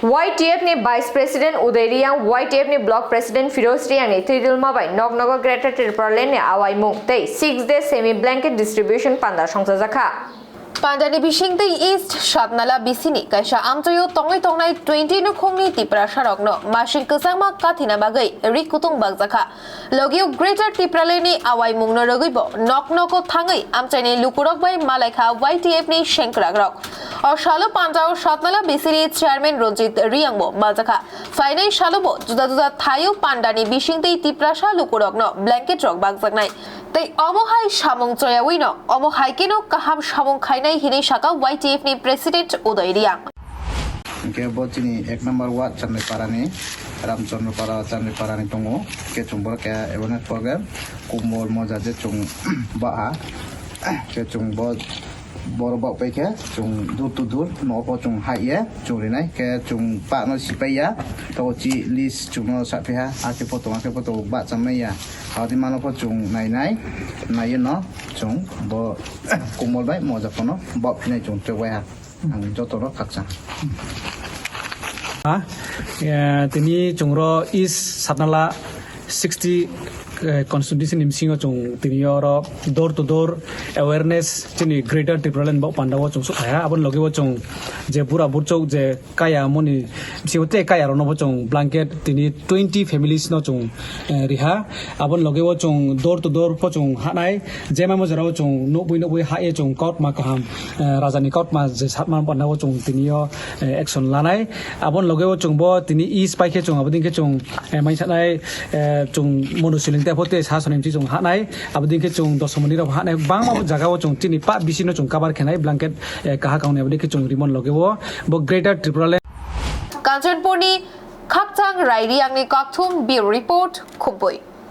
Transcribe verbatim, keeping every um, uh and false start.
Y T F ni Vice President Uday Reang, Y T F ni Block President Firoz Reang ni twidulma bai nok nogo Greater Tipraland ni awaimung tei six day semi blanket distribution panda songchajakha. Pandani bisingtwi East Satnala bisini kaisa amchaio tongwi tongnai twenty nukhungni Tiprasarokno masing kwchangma kathina bagwi ri kutung bakjakha. Logio Greater Tipraland ni awaimungno rwgwibo nok nogo thangwi amchaini lukurok bai malaikha Y T F ni sengkrakrok. O salo pandao Satnala bisini Chairman Ranjit Reangbo maljakha. Phainai salobo juda juda thaio pandani bisingtwi Tiprasa lukurokno blanket rok bakjaknai. Tei omo hai samung choyawino, omo hai keno kaham samung khainai hinwi saka Y T F ni President Uday Reang. Hingke bo chini ek number ward Chandipara ni, Ramchandra Para, Chandipara ni tongo. Hingke chwng boro keha awareness program, kumbol moja je chwng baha. Hingke chwng bo, boro bak pai khe chwng door to door, no pho chwng hai ye, chwng rinai. Hingke chwng pa no sipai ya, to chi list chwng no sa phi ha, a khe photo, a khe photo ba chamai ya. Hadi mano pho chwng nai nai, nai ye no chwng bo kumbol bai moja pho no bak phinai chwng chwk bai ha. Ang joto no khakchang. Ha? Eh, tini chwng ro East Satnala sixty, eh, constituency ni bisingo chwng tini oro door to door awareness chini Greater Tipraland bo panda o chwng suk kha. Aboni logi o chwng je bura burchok je kaya moni bisingo te kaya rok no bo chwng blanket tini twenty families no chwng, eh, riha. Aboni loge o chwng door to door pho chwng hanai, jema mo jora o chwng nukbui nukbui ha ye chwng kautma kaham, eh, raja ni kautma je satma panda o chwng tini o, eh, action lanai. Aboni loge o chwng bo tini east pai khe chwng abodin khe chwng, eh, mai sanai, eh, chwng Monu Siling te pho te sa soni chwng hanai. Abodin khe chwng Dosomoni rok hanai bangma jaga o chwng chini pa bisino chwng cover khenai blanket, eh, kaha kauni abodin khe chwng rimon loge o bo Greater Tipraland. Kanchanpurni Khakchang Rai Reangni Kakthum Bureau Report, Khumpui.